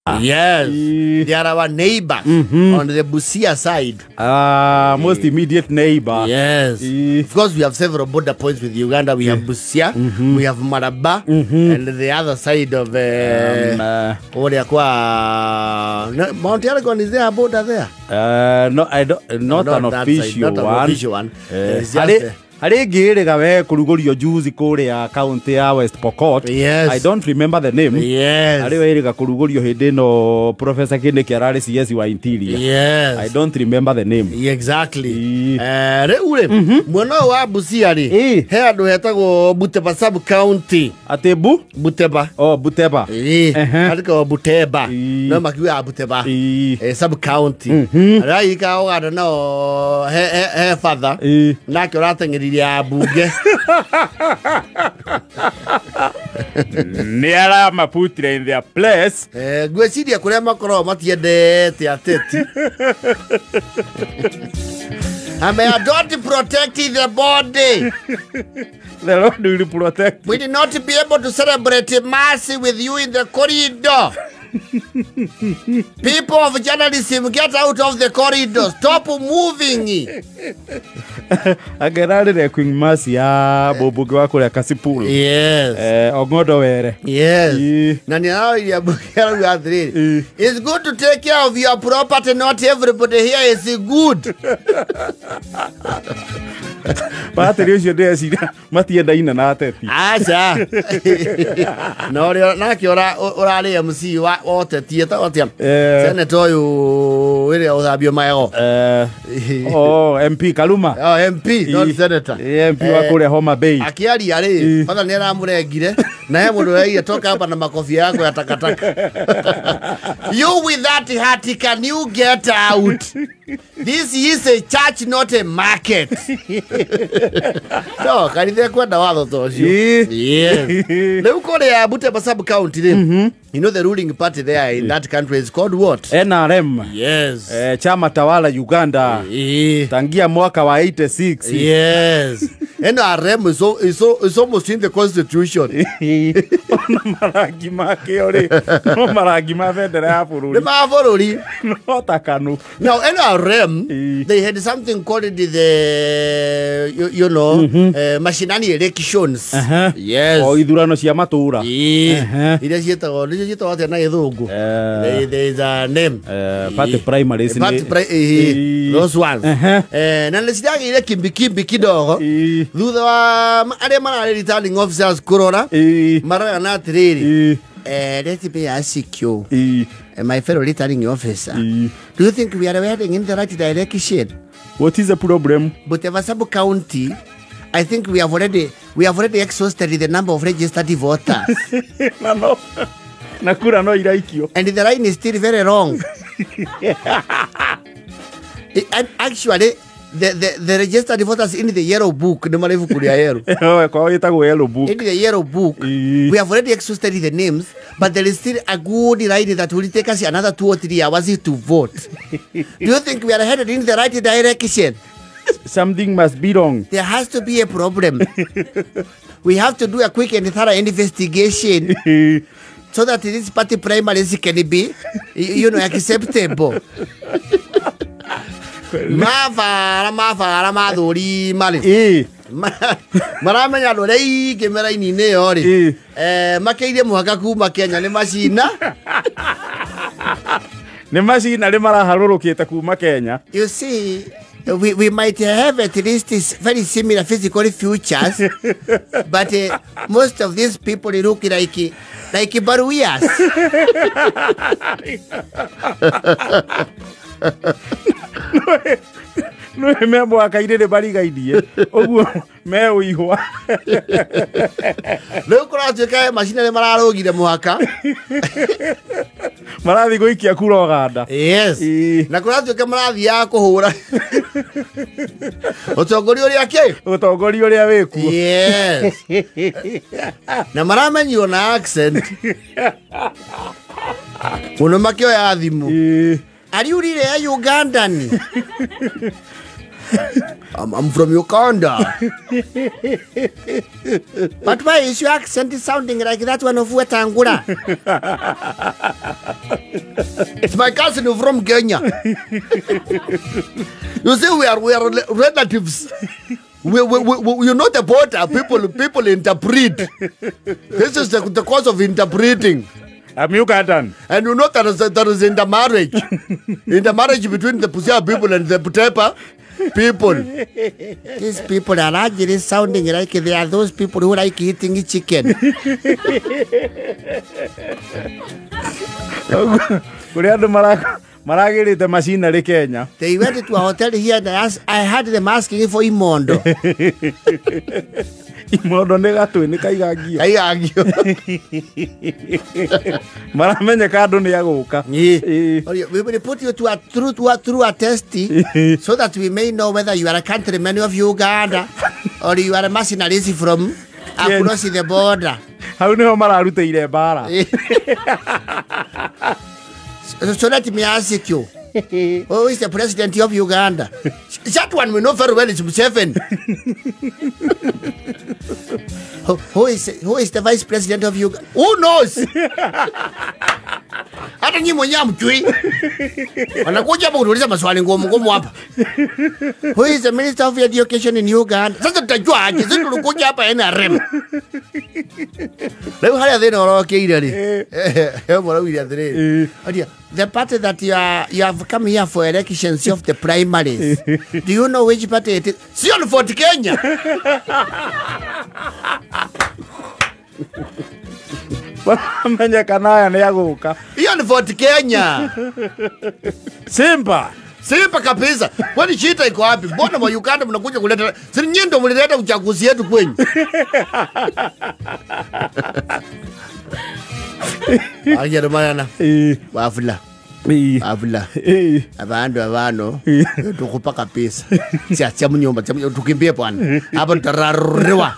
Yes. Ĩĩ. They are our neighbors on the Busia side. Ah, most immediate neighbor. Yes. Ĩĩ. Of course, we have several border points with Uganda. We have Busia, we have Maraba, and the other side of Oria kwa no, Mount Elgon. Is there a border there? No, I don't, not an that side, official not an one. official one. It's just, Harĩ harĩ ĩngĩ ĩrĩga we kũrugũrio juzi kũrĩa kaunti ya West Pokot. Yes. I don't remember the name. Yes. Harĩ we ĩrĩga kũrugũrio hĩndĩ ĩno Professor Kindiki ararĩ CS wa Interior. Yes. I don't remember the name. Yeah, exactly. Ĩĩ. Rĩu rĩ, mwena ũyũ wa Busia rĩ, Ĩĩ. he handũ hetagwo Buteba sub county. Atĩ bu? Buteba. Oh, Buteba. Ĩĩ, Ehe. handĩkagwo Buteba. Ĩĩ. No makiugaga Buteba. Ĩĩ. Sub county. Arĩa agĩikara Ũganda nao he batha Ĩĩ. nake ũrateng'eririe ya mbunge. Nĩ aramaputire in their place. Ngwĩciria kũrĩa makoragwo matiendete ateti. Ame, don't protect the body. The Lord will protect. We did not be able to celebrate mass with you in the corridor. People of journalism, get out of the corridor. Stop moving. Angerarĩ Queen Mercy ya mũmbunge wa kũrĩa Kasipul. Yes. Ong'ondo Were. Yes. Ĩĩ. Na nĩ arauria mbunge arauga atĩrĩrĩ, Ĩĩ. it's good to take care of your property, not everybody here is good. Patĩrĩ ũcio ndĩreciria matiendaine na ateti. Aca. Na ũrĩa nake ũrarĩ MC wa ũteti etagwo atĩa? Senator ũyũ ũrĩa ũthambio magego. Oh, MP Kaluma. Oh, MP, not senator. MP wa kũrĩa Homa Bay. Akiaria rĩ, batha nĩ aramũrengire na he mũndũ ũraigire toka hapa na makobia yako ya takataka. You with that hat, can you get out? This is a church, not a market. No, kanitha kwenda watho ta ũcio. Ĩĩ. Yes. Rĩu kũrĩa Buteba sub county rĩ, you know the ruling party there in that country is called what? NRM. Yes. Chama tawala Uganda. Ĩĩ. Tangia mwaka wa 86. Yes. NRM is almost in the constitution. Ona marangi makĩo rĩ, no marangi ma bendera ya Nĩ bũrũri. ma bũrũri. No ta kanu. Now NRM, Ĩĩ. they had something called the mashinani elections. Aha. Yes. O ithurano cia matũra. Ĩĩ. Ehe. Iria ciĩtagwo nĩcio ciĩtagwo atĩa na gĩthũngũ? There is a name. Party primaries nĩ- Party Ĩĩ. those ones. Ehe. Na nĩ ciragĩire kimbikimbi kidogo Ĩĩ. thutha wa arĩa mararĩ returning officers kũrora Ĩĩ. marorana atĩrĩrĩ, Ĩĩ. let me ask you, Ĩĩ. my fellow returning officer, Ĩĩ. do you think we are heading in the right direction? What is the problem? Buteba sub county, I think we have already exhausted the number of registered voters. Na no na kura no iraikio. And the line is still very long. And actually, the registered voters in the yellow book, nĩ marĩ ibuku rĩa yellow. Kwao ĩtagwo yellow book. In the yellow book, Ĩĩ. we have already exhausted the names, but there is still a good line that will take us another 2 or 3 hours to vote. Do you think we are headed in the right direction? Something must be wrong. There has to be a problem. We have to do a quick and thorough investigation so that this party primaries can be, you know, acceptable. Mabara mabara mathuri marĩ Ĩĩ. Maramenya andũ arĩa aingĩ me raini-inĩ ĩyo rĩ, Ĩĩ. Makĩirie mũhaka kuma Kenya nĩ macina. Nĩ macina nĩ maraharũrũkĩte kuma Kenya. You see, we might have at least this very similar physical features, but most of these people look like Baruias. No me mwaka-inĩ nĩ marigainie ũguo me ũihwa. Rĩu kũratuĩka macina nĩ mararũgire mũhaka. Marathiĩ gũikia kura Ũganda. Yes. Ĩĩ. Na kũratuĩka marathiaga kũhũra ũtongoria ũrĩa kĩ? Ũtongoria ũrĩa wĩkuo. Yes. Na maramenyirwo na accent mũno makĩoya thimũ. Ĩĩ. Are you really a Ugandan? I'm from Uganda. But why is your accent sounding like that one of Wetangula? It's my cousin from Kenya. You see, we are relatives. We you know the border, people interbreed. This is the cause of interbreeding. I'm Ugandan. And you know there is intermarriage. Intermarriage between the Busia people and the Butepa people. These people are actually sounding like they are those people who like eating chicken. Maragirite machinery Kenya. They went to a hotel here and I had them asking for imondo. Imondo nĩ gatwĩ nĩ kaigangio. Kaigangio. Maramenyeka andũ nĩ agũka. We will put you to a through a test so that we may know whether you are a countryman of Uganda or you are a mercenary from across the border. Hau nĩho mararutĩire mbara. So let me ask you, who is the president of Uganda? That one we know very well is Museveni. Who is the vice president of Uganda? Who knows? Hata nyinyi mwenyewe hamjui. Wanakuja hapa kutuuliza maswali ngumu ngumu hapa. Who is the minister of education in Uganda? Sasa tutajua aje? Sisi tulikuja hapa NRM. Leo hali ya thina orokeire ri. Mũraugire atĩrĩrĩ. Aria, the party that you have come here for elections of the primaries. Do you know which party it is? Sio Ford Kenya. Maramenyeka naya nĩ agũka. Hiyo ni Ford Kenya. Simba. Simba kabisa. Kwani shida iko wapi? Mbona wa Uganda mnakuja kuleta? Si nyinyi ndio mlileta uchaguzi yetu kwenyu. Aje maana. Wafula. Wafula. Abandu abano tukupa kabisa. Sia mnyumba, tukimbie bwana. Hapa tutararuriwa.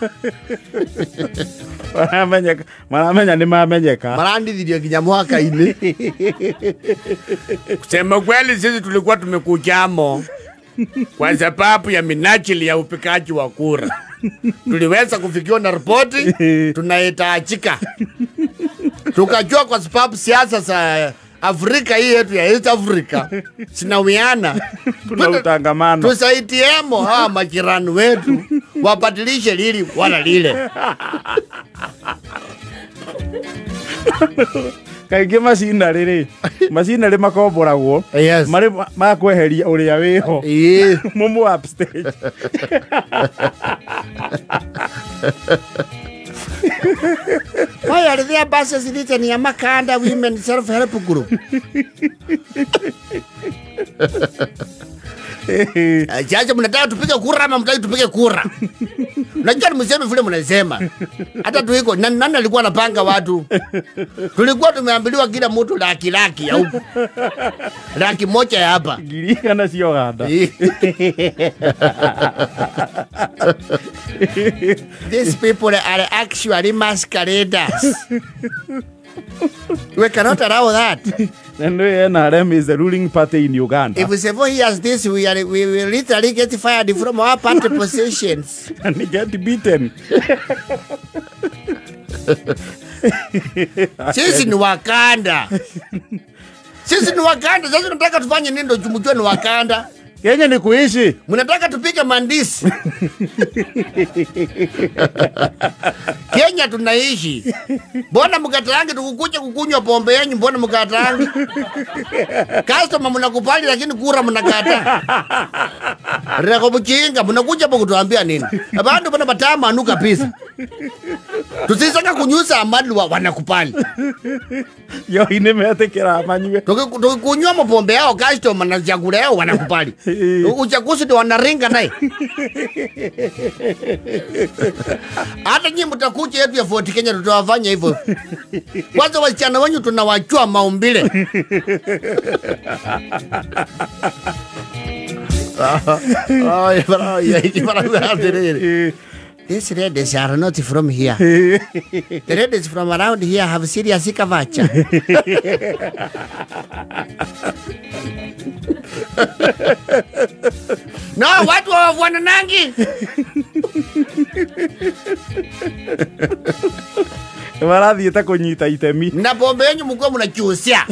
Maramenyeka, maramenya nĩ mamenyeka. Marandithirio nginya mwaka-inĩ. Kusema kweli sisi tulikuwa tumekujamo kwa sababu ya minajili ya upikaji wa kura. Tuliweza kufikiwa na ripoti tunahitajika. Tukajua kwa sababu siasa za Afrika hii yetu ya East Africa sinawiana. Kuna utangamano. Tusaidiemo hawa majirani wetu wabadilishe lili wala lile. Kaingĩ macinarĩ rĩ, macinarĩ makomboragwo Yes. marĩ ma kweheria ũrĩa wĩho. Mũmũ upstage. Why are there buses written ya Makanda Women Self-Help Group? Jaji mnataka tupige kura ama mtaki tupige kura? Unajua mseme vile mnasema. Hata tuiko nani alikuwa anapanga watu? Tulikuwa tumeambiliwa kila mtu laki laki au laki moja ya hapa. Ngiri igana cia Uganda. These people are actually masqueraders. We cannot allow that. And the NRM is the ruling party in Uganda. If Sevo hears this, we will literally get fired from our party positions. And get beaten. Sisi ni Wakanda. Sisi ni Wakanda. Sasa tunataka tufanye nini ndio tumjue ni Wakanda? Kenya ni kuishi. Mnataka tupike mandisi. Kenya tunaishi. Mbona mkataange tukukuja kukunywa pombe yenu, mbona mkataange? Customer mnakubali lakini kura mnakataa. Reko mchinga mnakuja hapo kutuambia nini? Abantu bana batama anuka kabisa. Tusisaka kunyusa amadwa wanakubali. Yo inemetekera manywe. Tukikunywa mapombe yao customer na chakula yao wanakubali. Uchaguzi ndio wanaringa naye. Hata nyinyi mtakuja yetu ya Fort Kenya tutawafanya hivyo. Kwanza wasichana wenyu tunawachua maumbile. These ladies are not from here. The ladies from around here have serious kavacha. No, watu hawafananangi. Marathiĩte kũnyita itemi. Na pombe yenyu mkuwa mnachusia.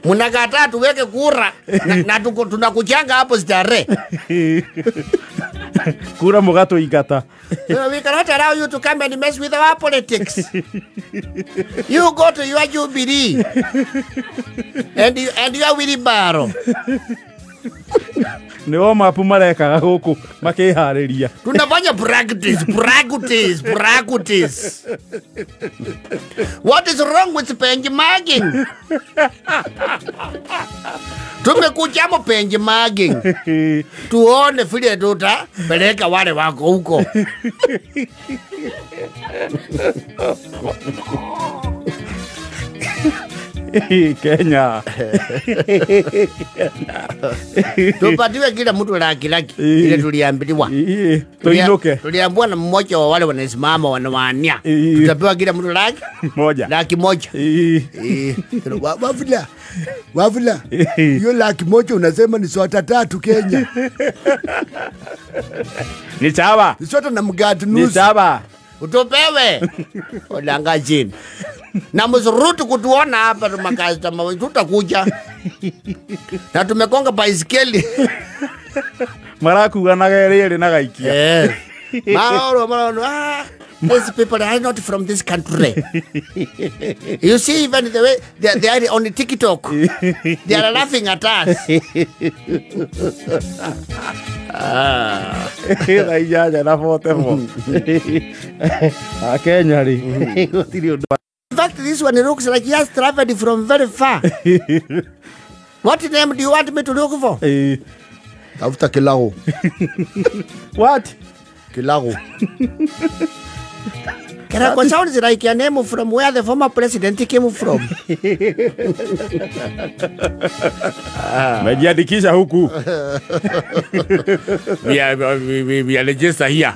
Mnakataa tuweke kura na tunakuchanga hapo starehe. Kura mũgatũingata. We cannot allow you to come and mess with our politics. You go to your Jubilee and your wheelbarrow. Nĩ warm up marekaga gũkũ makĩharĩria. Tunafanya practice. What is wrong with benchmarking? Tumekuja mo benchmarking. Tuone vile tutapeleka wale wako huko. Kenya. Tupatiwe kila mtu laki laki. Ile tuliambiwa. Tuinuke. Tuliambiwa na mmoja wa wale wanasimama wanawania. Tutapewa kila mtu laki moja. Laki moja. Wafula. Wafula. Hiyo laki moja unasema ni swata tatu Kenya. Ni sawa. Ni swata na mkate nusu. Ni sawa. Utopewe. Olanga chini. Na msirutu kutuona hapa makazi tutakuja. Na tumekonga baiskeli. Marakuga na rĩrĩ na gaikia. Eh. Maoro maoro, these people are not from this country. You see, even the way they are on TikTok, they are laughing at us. Thaa inyanya na 44. Akenya rĩ, gũtirĩ ũndũ. In fact, this one looks like he has traveled from very far. What name do you want me to look for? Tafuta Kilago. What? Kilago. Kilago sounds like a name from where the former president came from. Mejiandikisha huku. We are registered here.